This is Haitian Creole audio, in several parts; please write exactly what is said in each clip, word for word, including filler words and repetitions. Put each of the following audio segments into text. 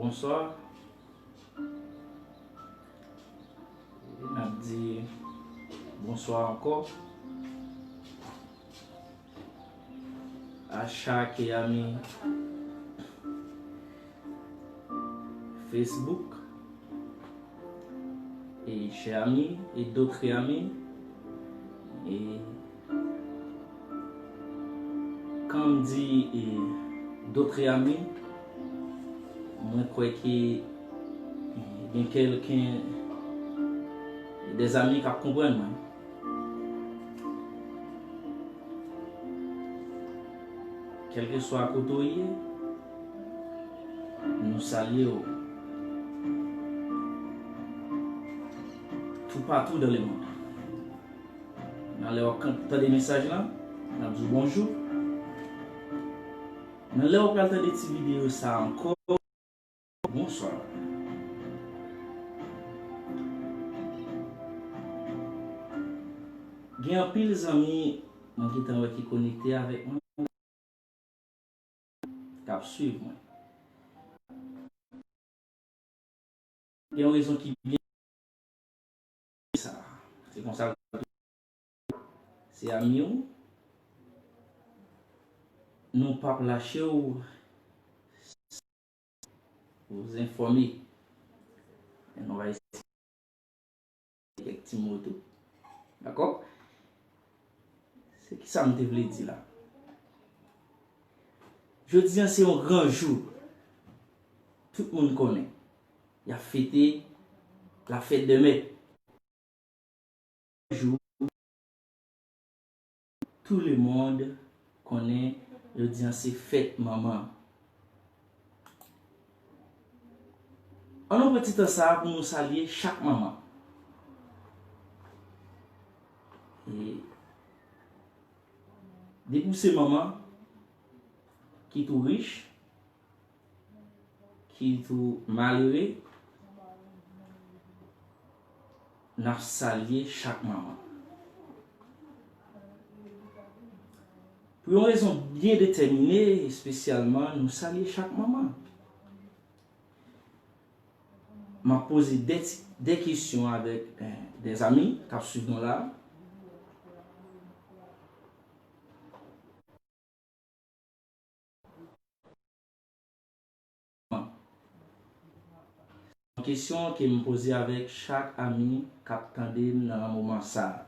Bonswa. N ap di bonswa ankò a chak ami Facebook, e chè ami e dòt ami, e kan m di e dòt ami, mwen kwè ke gen kèlken dèzami k ap konprann mwen. Kèlkeswa kote w ye, nou salye w. Toupatou dans le monde. Nan lè w ap kan-, tande mesaj lan, n ap di w bonjou. Nan lè w pral tande ti videyo sa ankò, bonswa. Gen anpil zanmi mwen gentan wè ki konekte avèk mwen, k ap swiv mwen. Gen yon rezon ki byen sa. Se konsa, se ami w. Nou p ap lache w pou enfòme. Men nou va eseye kèk ti mo tou. Dakò? Se ki sa m te vle di la. Jodi a se yon gran jou. Tout moun konnen. Y ap fete la fête des mères. Jou, tout le monde konnen jodi a se fèt manman. Ann nou pran ti tan sa a pou nou salye chak manman. E depi w se manman, kit ou rich, kit ou malere, n ap salye chak manman. Pou yon rezon byen detèmine, espesyalman, nou salye chak manman. M ap poze de, de kesyon avèk, eh, de zanmi k ap swiv nou la. Yon kesyon ke m poze avèk chak ami k ap tande m nan moman sa a.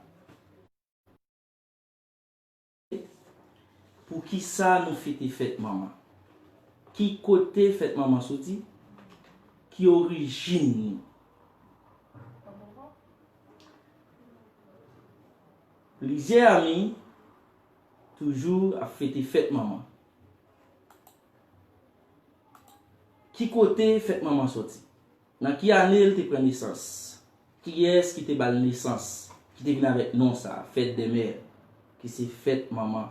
Poukisa nou fete fèt manman? Ki kote fèt manman soti? Ki orijin li? Plizyè ami toujou ap fete fèt manman. Ki kote fèt manman soti? Nan ki ane l te pran nesans? Kiyès ki te ba l nesans, ki te vin avèk non sa a, fête des mères, ki se fèt manman?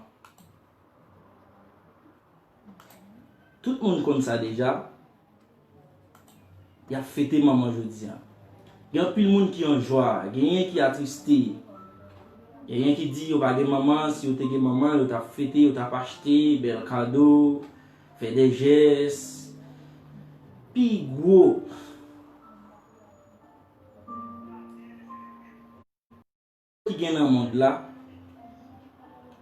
Tout moun konn sa deja. Y ap fete manman jodi a. Gen anpil moun ki an jwa, genyen ki atriste. Genyen ki di yo pa gen manman, si yo te gen manman, yo t ap fete, yo t ap achte bèl kado, fè de jès. Pi gwo ki gen nan mond la,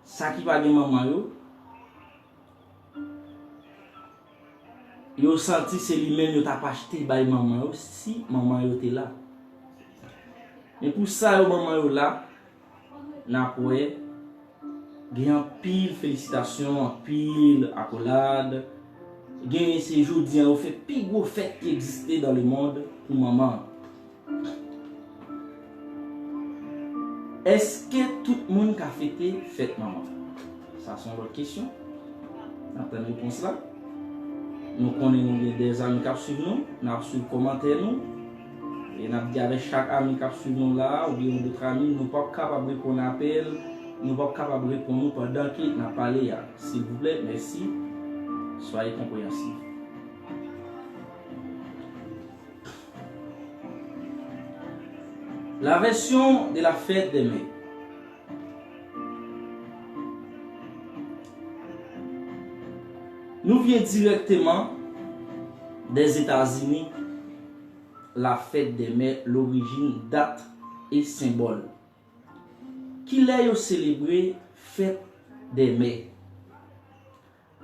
sa ki pa gen manman yo, yo santi se li menm yo t ap achte bay manman yo si manman yo te la. Men pou sa yo manman yo la, n ap wè gen anpil felisitasyon, anpil akolad. Gen se jodi a yo fè pi gwo fèt ki egziste dans le monde pou manman. Èske tout moun ka fete fèt manman? Sa se yon lòt kesyon. N ap tann repons la. Nou konnen nou gen de zanmi k ap swiv nou, n ap swiv kòmantè nou. E n ap di avèk chak ami k ap swiv nou la a, oubyen yon dòt ami, nou p ap kapab reponn apèl, nou p ap kapab reponn ou pandan ke n ap pale a. Silvouplè, mèsi. Soyez compréhensifs. La version de la fête des mères. Nou vyen dirèkteman Dèzetazini, la fèt dè mè, lorijin, dat e senbòl. Kilè yo selebre fèt dè mè?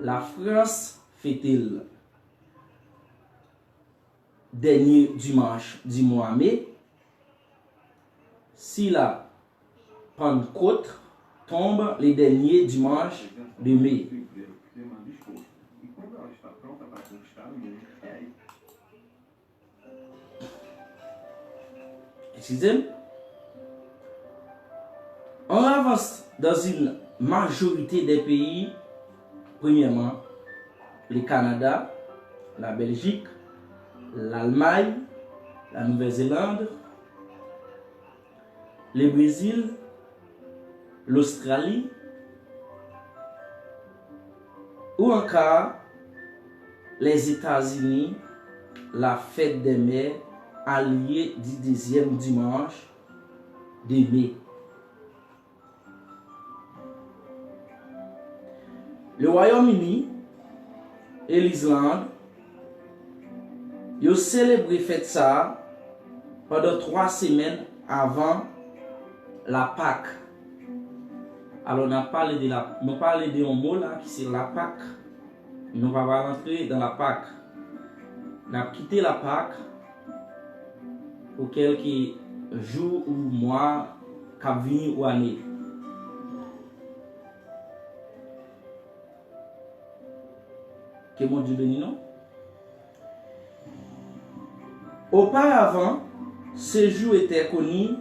Lafrans fete l dènye dimanch di mwa me, si la Pentecôte tombe le dernier dimanche de mai. Excusez-moi. En avance dans une majorité des pays, premièrement, le Canada, la Belgique, l'Allemagne, la Nouvelle-Zélande, le Brésil, l'Australie, ou encore les États-Unis, la fête des mères a lieu du deuxième dimanche de mai. Le Wayòm Ini e Lizland, yo selebre fèt sa a pandan twa semèn avan la Pak. Alò, n ap pale de la, nou pale de yon mo la ki se la Pak. Nou pa pral antre dan la Pak. N ap kite la Pak pou kèlke jou ou mwa k ap vini ou ane. Ke Bondye beni nou. Oparavan, ce jour était connu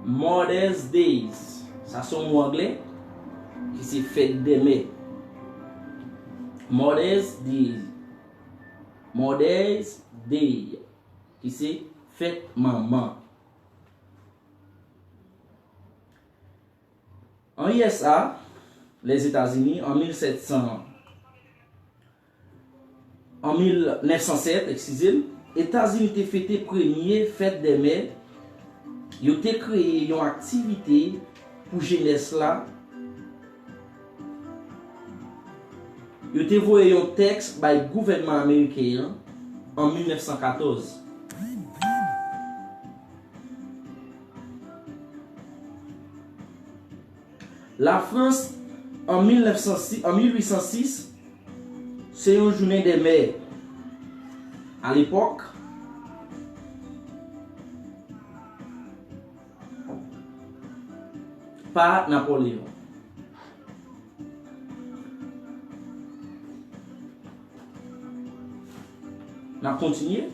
Mother's Days. Sa se yon mo anglè ki se fèt dè mè. Mother's Day. Mother's Day, ki se fèt manman. An U S A, Lèzetazini, an mil sèt san, an mil nèf san sèt, eskize m, Etazini te fete premye fèt dè mè. Yo te kreye yon aktivite pou jenès la. Yo te voye yon tèks bay gouvènman ameriken an an mil nèf san katòz. Lafrans, an mil nèf san sis, an mil uit san sis, se yon jounen dè mè. Alepòk, pa Napoleyon. N ap kontinye.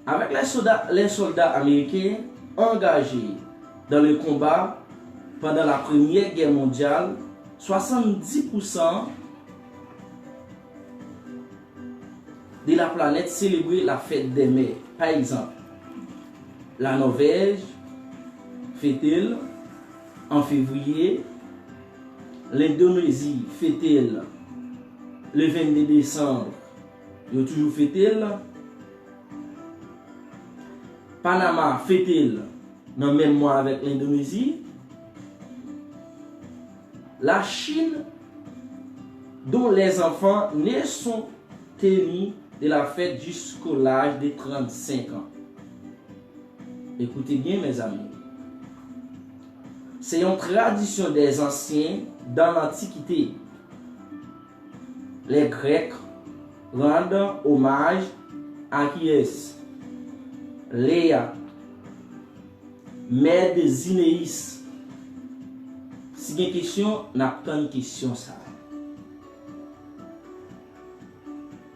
Avec les soldats, les soldats américains engagés dans le combat pendant la Première Guerre mondiale, soixante-dix pour cent de la planète célébrer la fête des mères. Pa egzanp, la Norvèj fete l an fevriye, Lendonezi fete l le vennde desanm, yo toujou fete l. Panama fete l nan menm mwa avèk Lendonezi. La Chine, dont les enfants nés sont tenus de la fête jusqu'à l'âge de trente-cinq ans. Écoutez bien, mes amis. Se yon tradisyon des anciens dans l'Antiquité. Les Grecs rendent hommage à qui est? Léa, mère de Zinéis. Si gen kesyon, n ap tann kesyon sa a.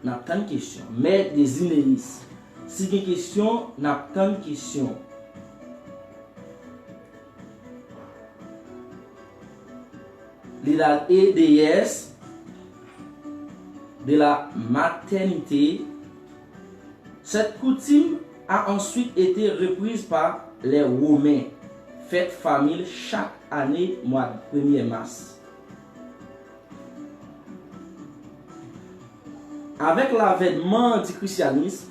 N ap tann kesyon. Mère de Zinéis. Si gen kesyon, n ap tann kesyon. Li la, et déesse de la maternité. Cette coutume a ensuite été reprise par les Romains. Fèt fanmi l chak ane mwa premye mas. Avec l'avènement du christianisme,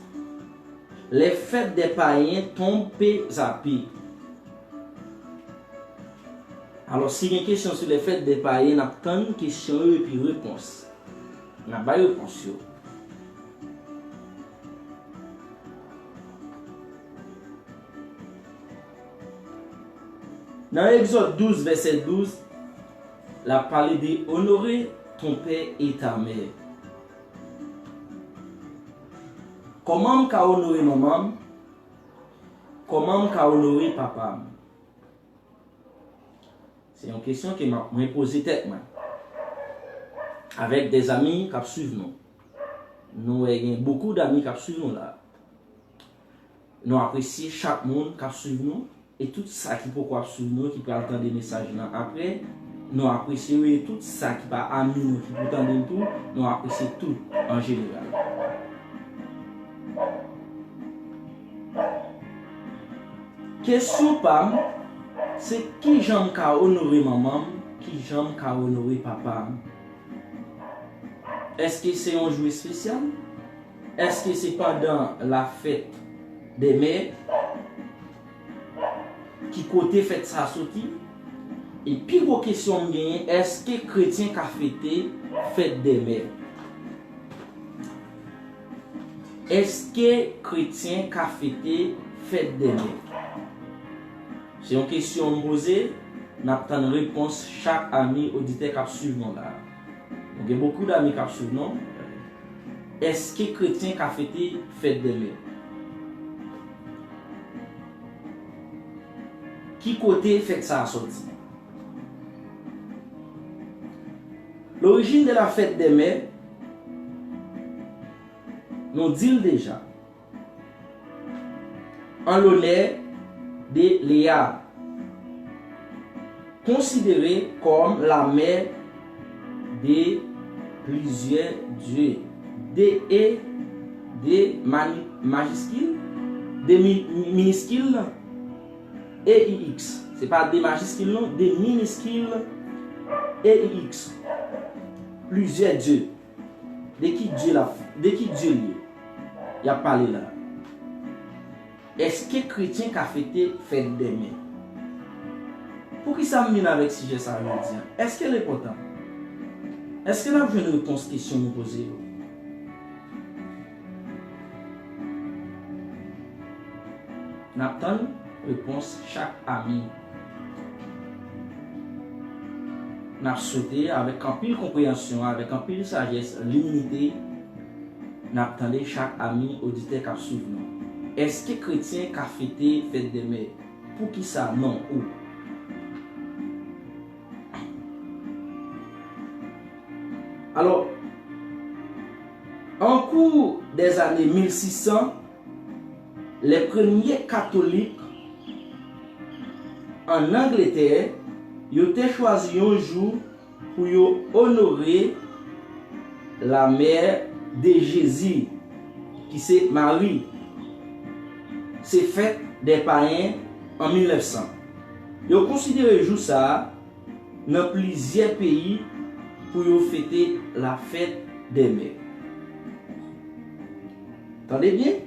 les fêtes des païens tombent peu à peu. Alò, si gen kesyon sou lè fèt dè payen, n ap tann kesyon yo epi repons. N ap bay repons yo. Nan Egzòd douz, vèsè douz, l ap pale de onore ton pè e ta mè. Kòman m ka onore manman m? Kòman m ka onore papa m? Se yon kesyon ke m ap, mwen poze tèt mwen. Avèk dè zami k ap swiv nou. Nou wè gen bokou dami k ap swiv nou la. Nou apresye chak moun k ap swiv nou, e tout sa ki poko ap swiv nou, ki pral tande mesaj lan apre. Nou apresye yo, e tout sa ki pa ami nou ki pou tande l tou, nou apresye tout an jeneral. Kesyon pa m, se kijan m ka onore manman m, kijan m ka onore papa m? Èske se yon jou espesyal? Èske se pandan la fèt dè mè? Ki kote fèt sa soti? E pi gwo kesyon m genyen, èske kretyen ka fete fèt dè mè? Èske kretyen ka fete fèt dè mè? Se yon kesyon m poze, n ap tann repons chak ami oditè k ap swiv nou la. Nou gen bokou dami k ap swiv nou. Èske kretyen ka fete fèt dè mè? Ki kote fèt sa a sòti? L'origine de la fête des mères, nou di l deja. En l'honneur de Léa, considérée comme la mère de plusieurs dieux. D E, D mani-, majiskil, D mi-, miniskil, E I X. Se pa D majiskil non, D miniskil, E I X. Plizyè dye. De ki dye l ap, de ki dye l ye? Y ap pale la. Èske kretyen ka fete fèt dè mè? Poukisa m vin avèk sijè sa a jodi a? Èske l enpòtan? Èske n ap jwenn repons kesyon nou poze yo? N ap tann repons chak ami. N ap swete, avèk anpil konpreyansyon, avèk anpil sajès, iminite, n ap tande chak ami oditè k ap swiv nou. Èske kretyen ka fete fèt dè mè? Poukisa non ou? Alò, an kou dèzane mil sis san, lè premye katolik ann Angletè, yo te chwazi yon jou pou yo onore la mère de Jésus, ki se Mari. Se fèt dè payen an mil nèf san. Yo konsidere jou sa a nan plizyè peyi pou yo fete la fèt dè mè. Tande byen,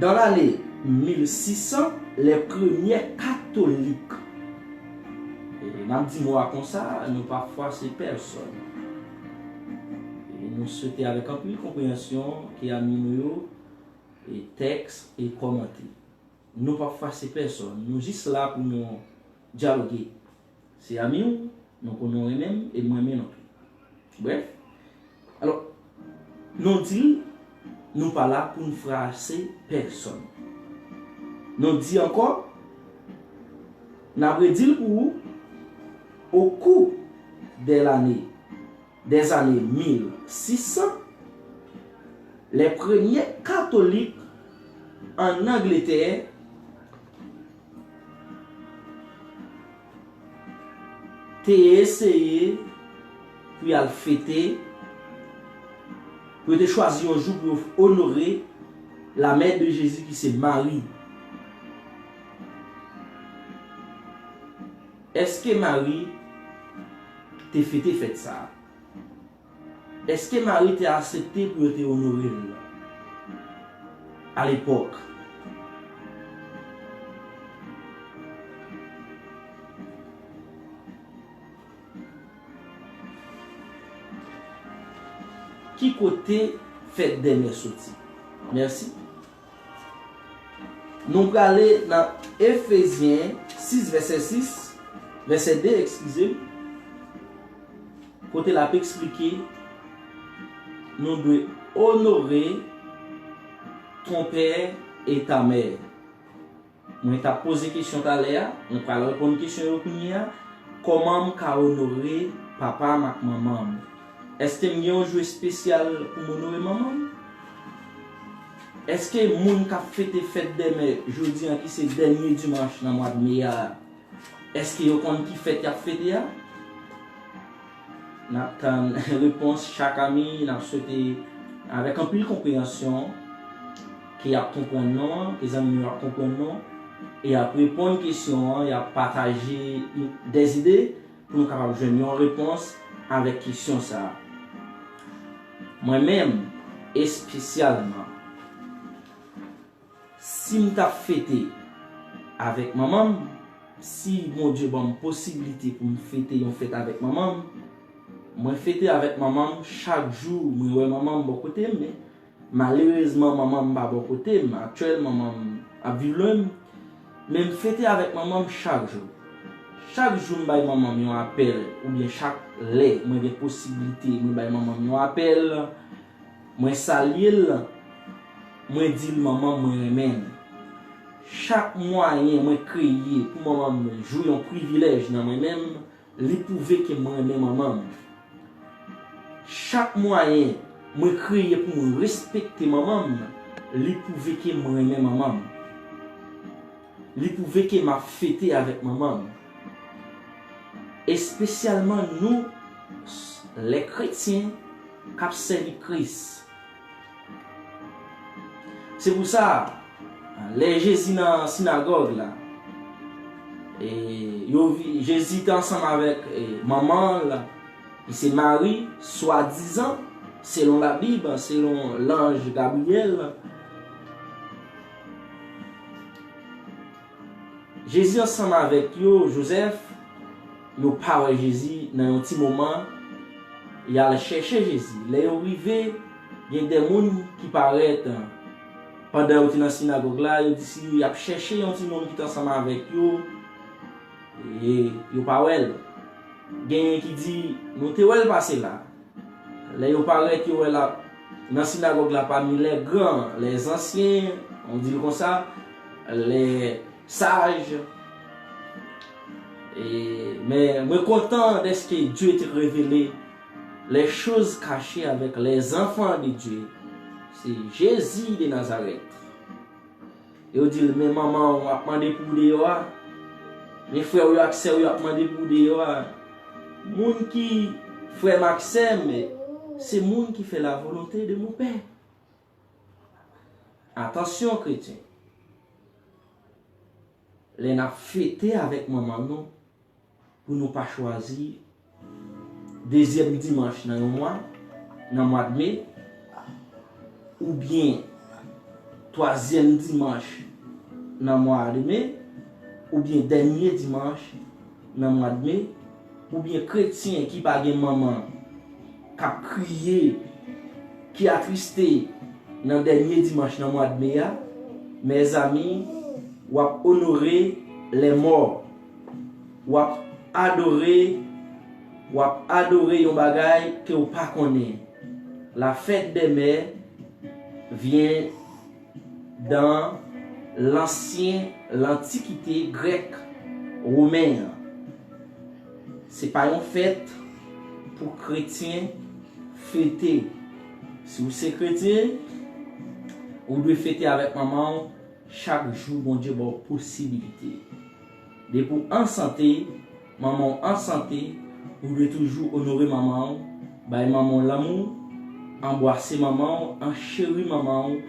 dans l'année mil sis san, les premiers catholiques, e n ap di mo a konsa, nou p ap fwase pèsòn. E nou swete avèk anpil konpreyansyon ke ami nou yo e tèks e kòmante. Nou p ap fwase pèsòn. Nou jis la pou nou dyaloge. Se ami w, nou konnen w renmen m, e mwen renmen nou tou. Brèf, alò, nou di l, nou pa la pou n fwase pèsòn. Nou di ankò, n ap redi l pou ou, au cours de l'année, des années mil sis san, les premiers catholiques en Angleterre te eseye pou y al fete, pou yo te chwazi yon jou pou yo onore la mère de Jésus ki se Mari. Èske Mari te fete fèt sa a? Èske Mari te aksepte pou yo te onore l alepòk? Ki kote fèt dè mè soti? Mèsi. Nou prale nan Efezyen sis, vèsè sis, vèsè de, eskize m, kote l ap eksplike nou dwe onore ton pè e ta mè. Mwen t ap poze kesyon talè a, mwen pral reponn kesyon yo kounye a. Kòman m ka onore papa m ak manman m? Èske m gen yon jou espesyal pou m onore manman m? Èske moun k ap fete fèt dè mè jodi a, ki se dènye dimanch nan mwa de me a, èske yo konn ki fèt y ap fete a? N ap tann repons chak ami, n ap swete avèk anpil konpreyansyon ke y ap konprann nou an, ke zanmi nou yo ap konprann nou, e y ap reponn kesyon an, y ap pataje dèzide pou nou kapab jwenn yon repons avèk kesyon sa a. Mwen menm, espesyalman, si m t ap fete avèk manman m, si Bondye ban m posiblite pou m fete yon fèt avèk manman m, mwen fete avèk manman m chak jou, mwen wè manman m bò kote m, men malerezman, manman m pa bò kote m. Aktyèlman, manman m ap viv lwen m, men m fete avèk manman m chak jou. Chak jou m bay manman m yon apèl, oubyen chak lè mwen gen posiblite, mwen bay manman m yon apèl, mwen salye l, mwen di l, "Manman, mwen renmen l." Chak mwayen mwen kreye pou manman m jwi yon privilèj nan mwen menm, li pwouve ke mwen renmen manman m. Chak mwayen mwen kreye pou mwen respekte manman m, li pwouve ke mwen renmen manman m. Li pwouve ke m ap fete avèk manman m. Espesyalman nou, lè kretyen k ap sèvi Kris. Se pou sa, lè Jezi nan sinagòg la, e, yo vi-, Jezi te ansanm avèk, e, manman l, ki se Mari, swadizan, selon Labib, selon lanj Gabriyèl. Jezi ansanm avèk yo, Jozèf, yo pa wè Jezi nan yon ti moman, y al chèche Jezi. Lè yo rive, gen de moun ki parèt pandan yo te nan sinagòg la, yo di si y ap chèche yon timoun ki te ansanm avèk yo, e yo pa wè l. Genyen ki di, "Nou te wè l pase la." Lè yo parèt, yo wè l ap nan sinagòg la pami lè gran, lè zansyen, on di l konsa, lè saj. E, men mwen kontan dèske Dye te revele les choses cachées avec les enfants de Dieu. Se Jezi de Nazarèt. Yo di l, "Men manman w ap mande pou w deyò a. Men frè w yo ak sè w yo ap mande pou w deyò a." Moun ki frè m ak sè m, se moun ki fè la volonté de mon pè. Atansyon, kretyen. Lè n ap fete avèk manman nou, pou nou pa chwazi dezyèm dimanch nan yon mwa, nan mwa de me, oubyen twazyèm dimanch nan mwa de me, oubyen dènye dimanch nan mwa de me, oubyen kretyen ki pa gen manman k ap kriye, ki atriste nan dènye dimanch nan mwa de me a, mezanmi, w ap onore lèmò. W ap adore, w ap adore yon bagay ke w pa konnen. La fête des mères vient dans l'ancien, l'Antiquité grecque, romain an. Se pa yon fèt pou kretyen fete. Si w se kretyen, ou dwe fete avèk manman w chak jou Bondye ba w posibilite. Depi w an sante, manman w an sante, ou dwe toujou onore manman w, bay manman w lanmou, anbwase manman w, ancheri manman w,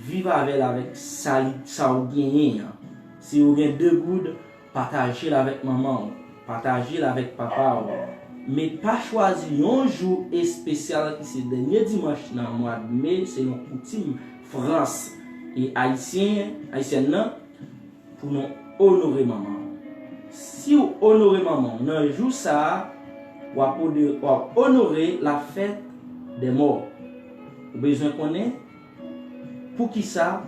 viv avè l avèk sa li, sa w genyen an. Si w gen de goud, pataje l avèk manman w, pataje l avèk papa w. Men pa chwazi yon jou espesyal ki se dènye dimanch nan mwa de me, selon koutim Frans e Ayisyen, Ayisyèn nan, pou nou onore manman w. Si w onore manman w nan jou sa a, w ap one-, w ap onore la fèt dè mò. Ou bezwen konnen poukisa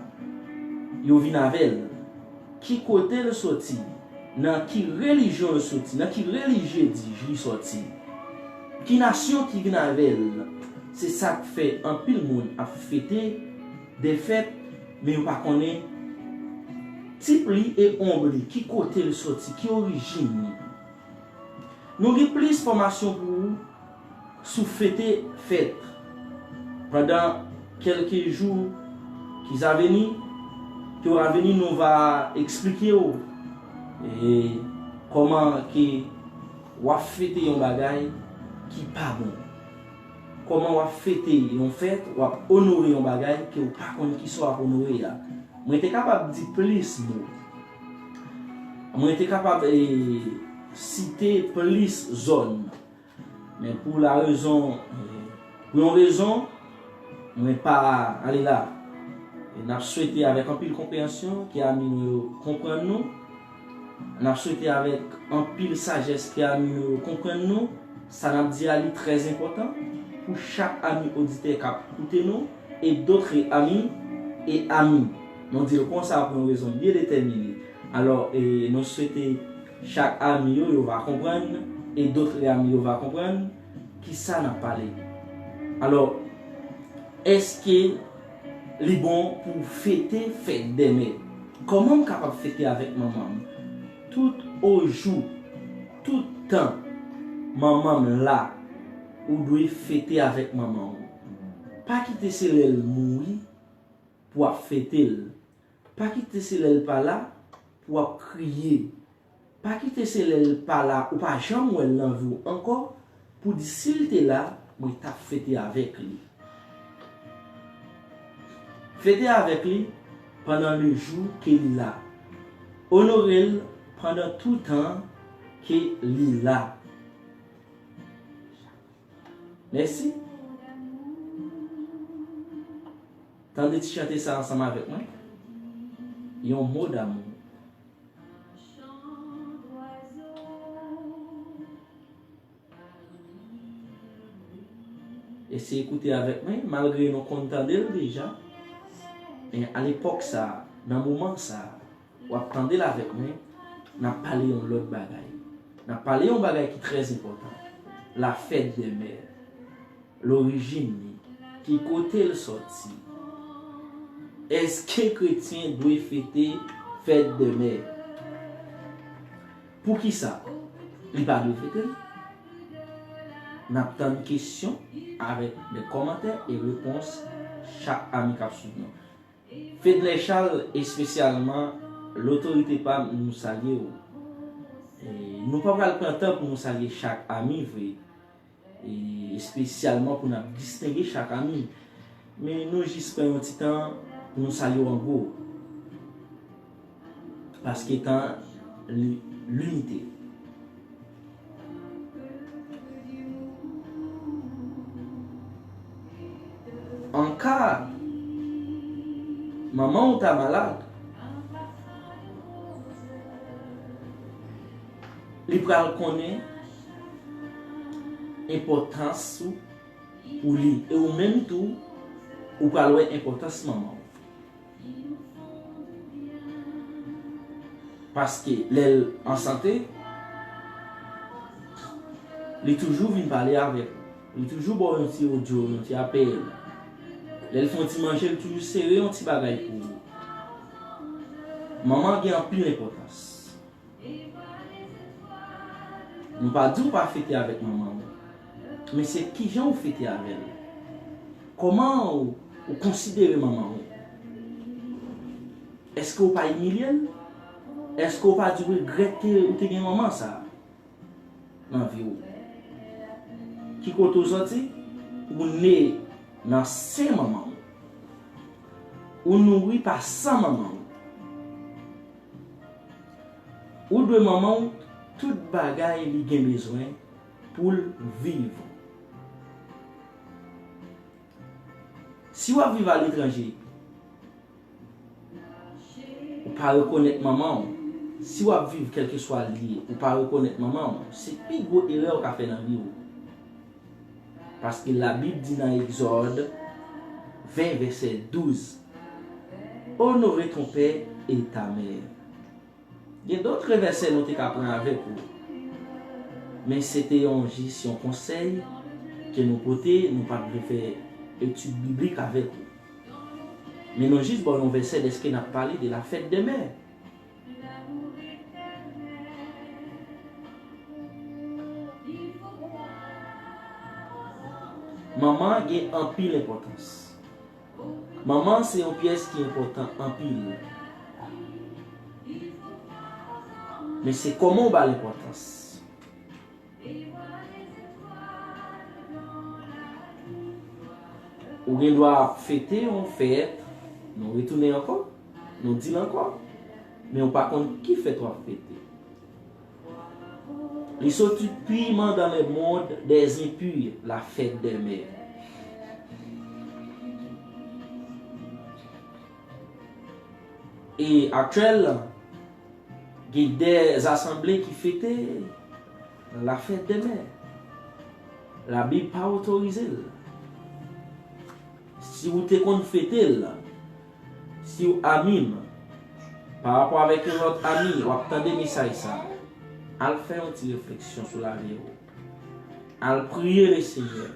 yo vin avè l, ki kote l soti, nan ki relijyon l soti, nan ki relijye di li soti, ki nasyon ki vin avè l. Se sa k fè anpil moun ap fete de fèt, men yo pa konnen tip li e onb li, ki kote l soti, ki orijin li. Nou gen plis fòmasyon pou ou sou fete fèt. Pandan kèlke jou ki sa veni, ki ora veni, nou va eksplike w e kòman ke w ap fete yon bagay ki pa bon. Kòman w ap fete yon fèt, w ap onore yon bagay ke w pa konn kisa w ap onore a. Mwen te kapab di plis mo. Mwen te kapab, eh, site plis zòn. Men pou la rezon, eh, pou yon rezon, mwen pa ale la. E n ap swete avèk anpil konpreyansyon ke ami nou yo konprann nou. N ap swete avèk anpil sajès ke ami nou yo konprann nou. Sa n ap di a li trè enpòtan pou chak ami oditè k ap koute nou, et d'autres amis et amis. Nou di l konsa pou yon rezon byen detèmine. Alò, e, nou swete chak ami yo, yo va konprann, et d'autres amis yo va konprann kisa n ap pale. Alò, èske li bon pou fete fèt dè mè? Kòman m kapab fete avèk manman m? Tout ojou, tout tan, manman m la, ou dwe fete avèk manman w. Pa kite se lè l mouri pou w ap fete l. Pa kite se lè l pa la pou w ap kriye. Pa kite se lè l pa la, ou pa janm wè l nan vi w ankò, pou di si l te la, mwen t ap fete avèk li. Fete avèk li pandan le jou ke li la. Onore l pandan toutan ke li la. Mèsi. Tande ti chante sa ansanm avèk mwen. Yon mo damou. Eseye koute avèk mwen, malgre nou konn tande l deja. Men alepòk sa a, nan moman sa a, w ap tande l avèk mwen, n ap pale yon lòt bagay. N ap pale yon bagay ki trè enpòtan. La fête des mères. Lorijin li, ki kote l sòti. Èske kretyen dwe fete fèt dè mè? Poukisa li pa dwe fete l? N ap tann kesyon avèk de kòmantè e repons chak ami k ap swiv nou. Fedlè Charles, espesyalman, lotorite pa m, nou salye w. E nou pa pral pran tan pou nou salye chak ami vre, e espesyalman pou n ap distenge chak ami. Men nou jis pran yon ti tan pou nou salye w an gwo. Paske tan li limite. Anka manman w ta malad, li pral konnen enpòtans ou pou li. E ou menm tou, ou pral wè enpòtans manman w. Paske lè l an sante, li toujou vin pale avèk ou. Li toujou ba w yon ti odyo, yon ti apèl. Lè l fè yon ti manje, li toujou sere yon ti bagay pou ou. Manman gen anpil enpòtans. Nou pa di w pa fete avèk manman w, men se kijan w fete avè l. Kòman w, ou konsidere manman w? Èske w pa imilye l? Èske w pa di w regrèt ke ou te gen manman sa a nan vi w? Ki kote w sòti? Ou ne nan sen manman w. Ou nouri pa san manman w. Ou dwe manman w tout bagay li gen bezwen pou l viv. Si w ap viv aletranje, ou pa rekonèt manman w, si w ap viv kèlkeswa l ye, ou pa rekonèt manman w, se pi gwo erè w ka fè nan vi w. Paske Labib di nan Egzòd, ven, vèsè douz. Onore ton pè e ta mè. Gen dòt vèsè nou te ka pran avèk ou. Men se te yon jis yon konsèy ke nou pote, nou pa t vle fè etid biblik avèk ou. Men nou jis ba w yon vèsè dèske n ap pale de la fèt dè mè. Manman gen anpil enpòtans. Manman se yon pyès ki enpòtan anpil. Men se kòman w ba l enpòtans. Ou gen dwa ap fete yon fèt, nou retounen ankò, nou di l ankò, men ou pa konn ki fèt w ap fete. Li soti piman dans le monde des impies, la fête des mères. E aktyèl, gen de asanble ki fete la fèt dè mè. Labib pa otorize l. Si w te konn fete l, si w amim, pa rapò avèk yon lòt ami, w ap tande mesaj sa a, al fè yon ti refleksyon sou lavi w. Al priye Lesenyè.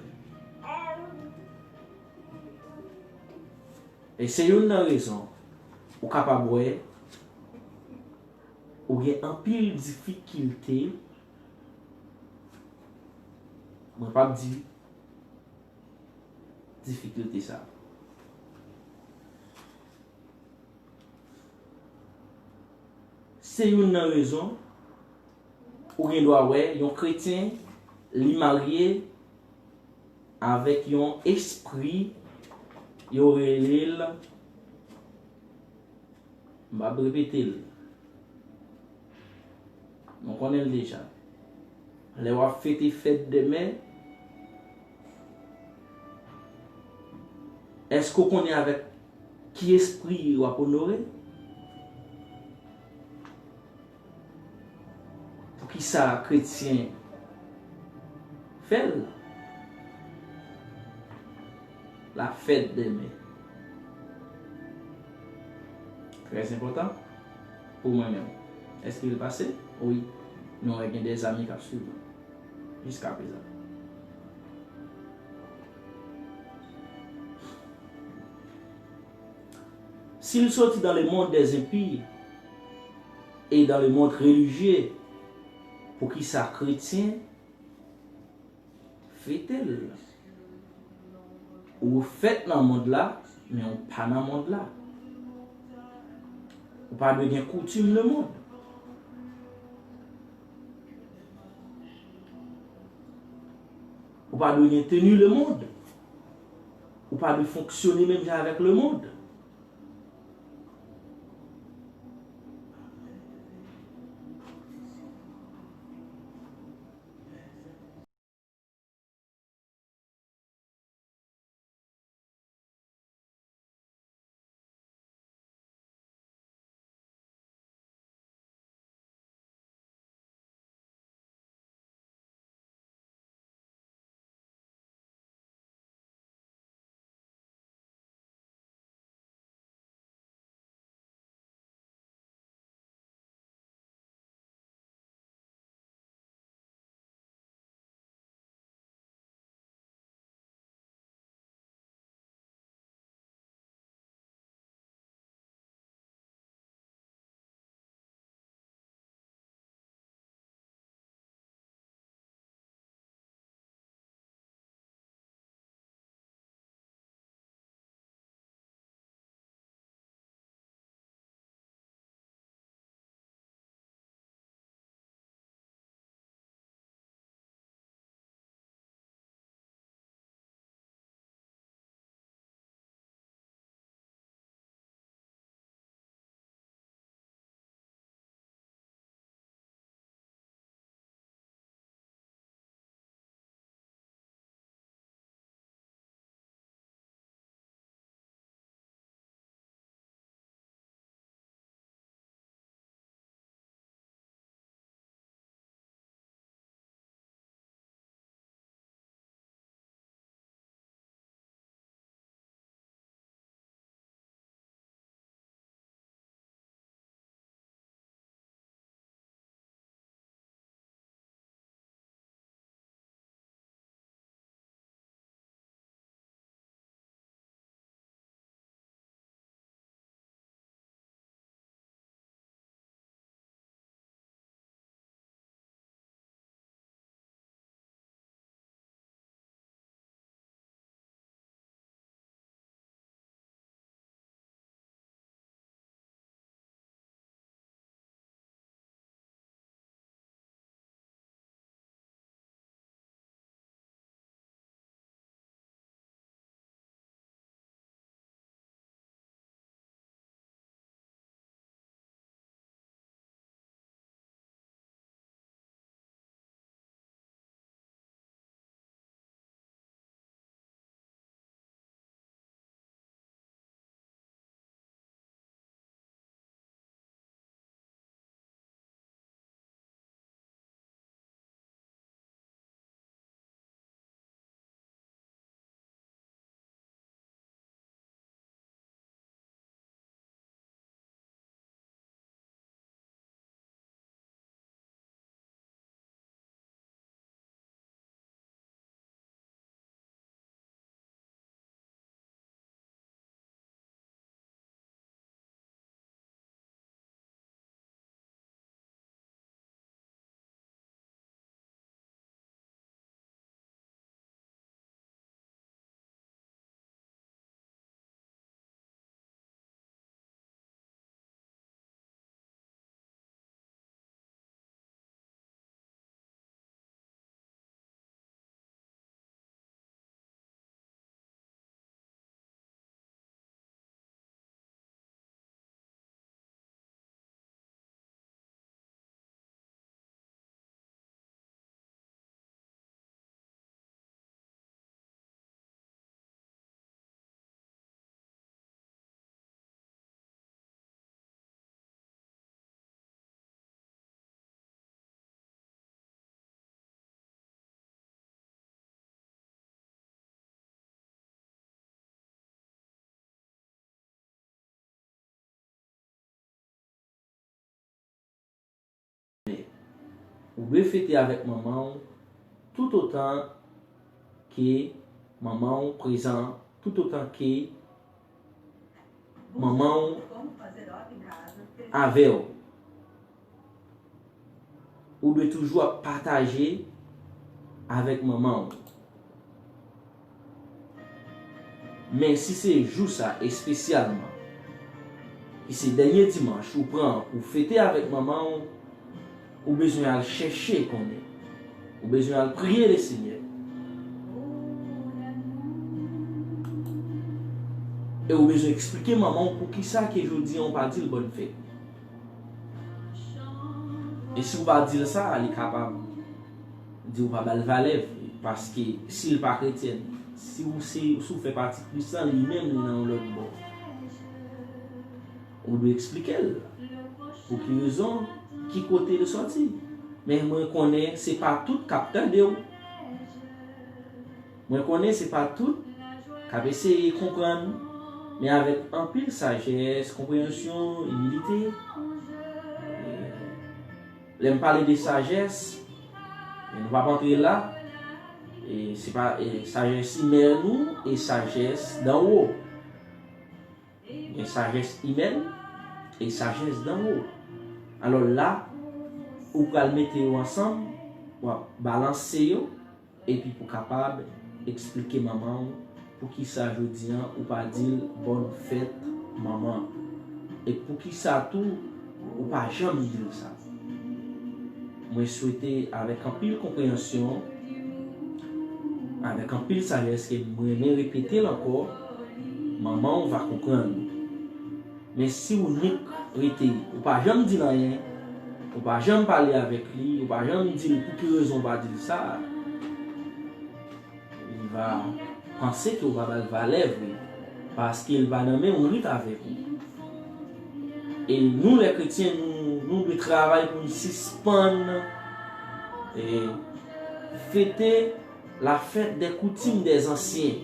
E se youn nan rezon ou kapab wè ou gen anpil difikilte, mwen p ap di difikilte sa. Se youn nan rezon ou gen dwa wè yon kretyen li marye avèk yon espri, yo rele l, m p ap repete l, nou konnen l deja. Lè w ap fete fèt dè mè, èske w konnen avèk ki espri w ap onore? Poukisa kretyen fè l? La fête des mères. Trè enpòtan pou mwen menm. Èske l pase? Wi. Nou wè gen de zanmi k ap swiv mwen jiskaprezan. Si l soti dans le monde des impies et dans le monde religieux, poukisa kretyen fete l? Ou fèt nan mond la, men ou pa nan mond la. Ou pa dwe gen koutim lemonn. Ou pa dwe gen teni lemonn. Ou pa dwe fonksyone menm jan avèk lemonn. Ou dwe fete avèk manman w toutotan ke manman w prezan, toutotan ke manman w avè w. Ou dwe toujou ap pataje avèk manman w. Men si se jou sa espesyalman, ki se dènye dimanch ou pran pou fete avèk manman w, ou bezwen al chèche konnen. Ou bezwen al priye Lesenyè. E ou bezwen eksplike manman w poukisa ke jodi a ou pa di l bòn fèt. E si w pa di l sa, li kapab di w pa ba l valè vre. Paske si l pa kretyèn, si w se, si w fè pati kris lan, li menm li nan yon lòt bò. Ou dwe eksplike l pou ki rezon, ki kote l sòti. Men mwen konnen se pa tout k ap tande w. Mwen konnen se pa tout k ap eseye konprann, men avèk anpil sajès, konpreyansyon, imilite. E lè m pale de sajès, e nou p ap antre la, e se pa, e sajès imèn ou, e sajès danwo. Gen sajès imèn e sajès danwo. Alò la, ou pral mete yo ansanm, w ap balanse yo, epi pou kapab eksplike manman w poukisa jodi a ou pa di l bòn fèt manman. E poukisa tou ou pa janm di l sa. Mwen swete avèk anpil konpreyansyon, avèk anpil sajès ke mwen renmen repete l ankò, manman w va konprann ou. Men si w nik rete, ou pa janm di l anyen, ou pa janm pale avèk li, ou pa janm di l pou ki rezon ou pa di l sa, li va panse ke w pa ba l valè vre, paske l pa nan menm rit avèk ou. E nou, lè kretyen, nou, nou dwe travay pou n sispann, e, fete la fête des coutumes des anciens.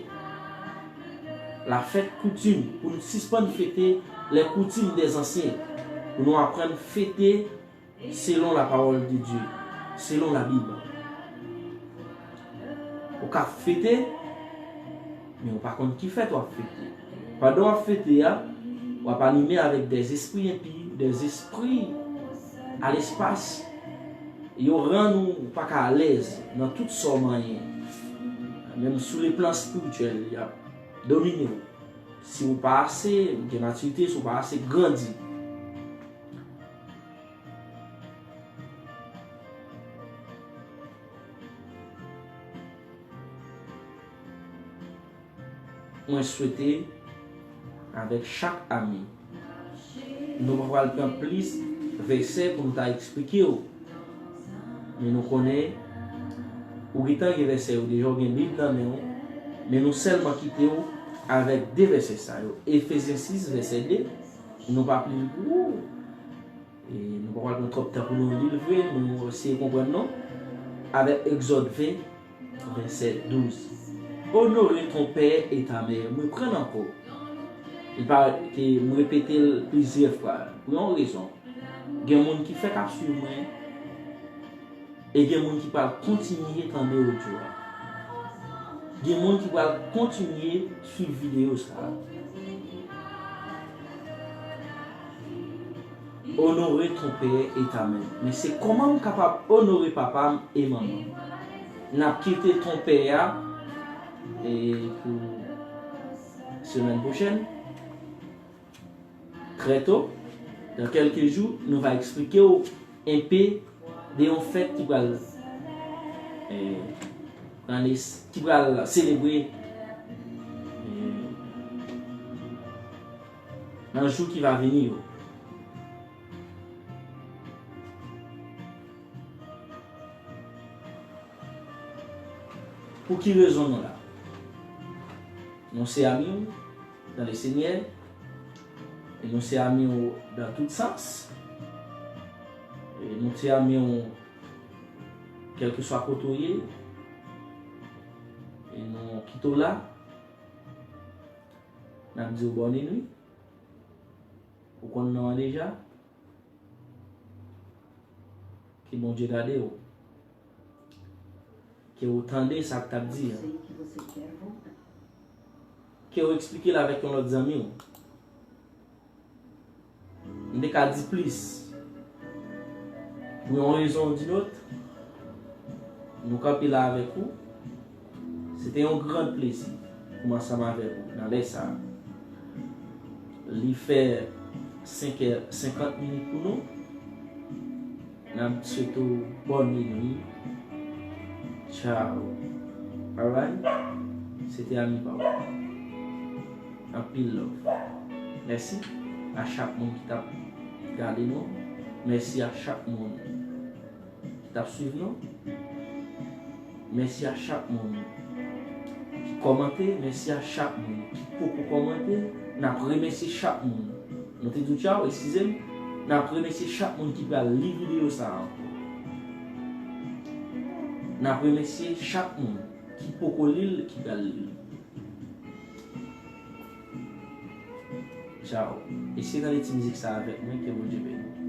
La fête coutume, pou n sispann fete les coutumes des anciens. Pou nou aprann fete selon la parole de Dieu, selon la Bible. Ou ka fete, men ou pa konn ki fèt w ap fete. Pandan w ap fete a, w ap anime avèk des esprits impies, des esprits à l'espace. Yo rann ou pa ka alèz nan tout sa w manyen. Menm sou le plan spirityèl, y ap domine w. Si w pa ase gen matirite, si w pa ase grandi. Mwen swete avèk chak ami, nou pa pral pran plis vèsè pou nou ta eksplike w. Men nou konnen ou gentan gen vèsè yo deja, ou gen Bib nan men w, men nou sèlman kite w avèk de vèsè sa yo. Efezyen sis, vèsè de, nou p ap li l pou ou. E nou pa pral pran twòp tan pou nou li l vre, nou eseye konprann non. Avèk Egzòd ven, vèsè douz. Onore ton père et ta mère. M reprann ankò. Li pa, ke m repete l plizyè fwa, pou yon rezon. Gen moun ki fèk ap swiv mwen, e gen moun ki pral kontinye tande odyo a. Gen moun ki pral kontinye swiv videyo sa a. Onore ton père et ta mère. Men se kòman m kapab onore papa m e manman m. N ap kite ton père a, e, pou semèn pwochèn. Très tôt, dans quelques jours, nou va eksplike w enpe de yon fèt ki pral, eh, pran nes-, ki pral selebre, eh, nan jou ki va vini yo. Pou ki rezon nou la? Nou se ami w dan le Senyè, e nou se ami w dan tout sans, e nou se ami w kèlkeswa kote w ye, e nou kite w la, n ap di w bòn nwit. Ou konn non an deja. Ke Bondye gade w. Ke w tande sa k t ap di a. Ke w eksplike l avèk yon lòt zanmi w. M te ka di plis. Pou yon rezon ou di lòt, nou kanpe la avèk ou. Se te yon gran plezi pou m ansanm avèk ou nan lè sa a. Li fè senk è senkant minit pou nou. N ap swete w bòn minwi. Tchao. Alright? Se te Ami pa w. Anpil love. Mèsi a chak moun ki t ap gade nou. Mèsi a chak moun ki t ap swiv nou. Mèsi a chak moun ki kòmante. Mèsi a chak moun ki poko kòmante. N ap remèsye chak moun. Nou te di w tchao, eskize m. N ap remèsye chak moun ki pral li videyo sa a ankò. N ap remèsye chak moun ki poko li l, ki pral li l. Tchao. Eseye tande ti mizik sa avèk mwen, ke Bondye beni w.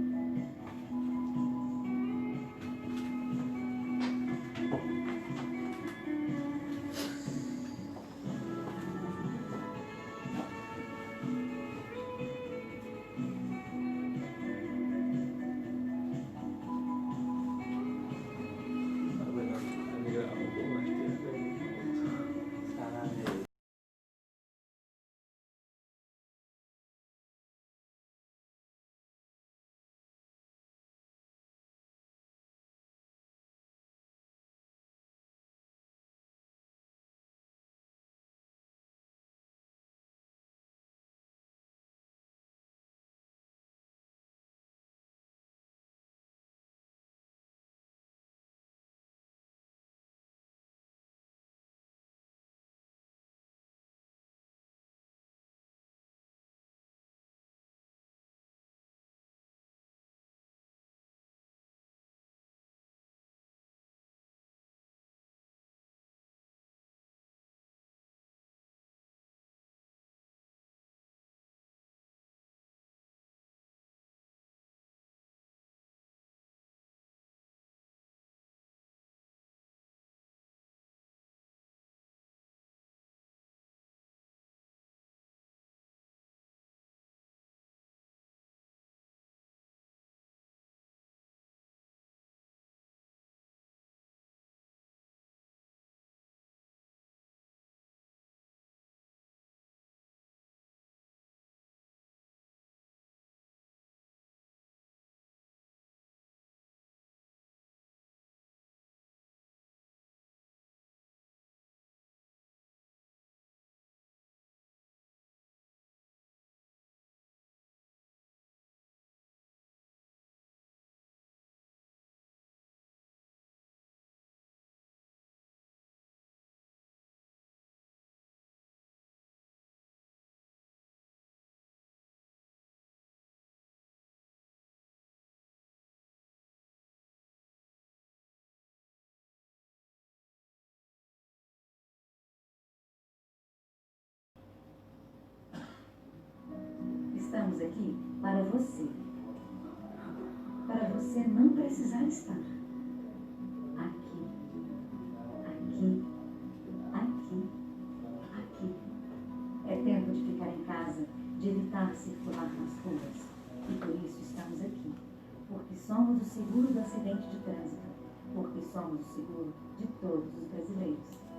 Estamos aqui para você. Para você não precisar estar aqui, aqui, aqui, aqui. É tempo de ficar em casa, de evitar circular nas ruas. E por isso estamos aqui. Porque somos o seguro do acidente de trânsito. Porque somos o seguro de todos os brasileiros.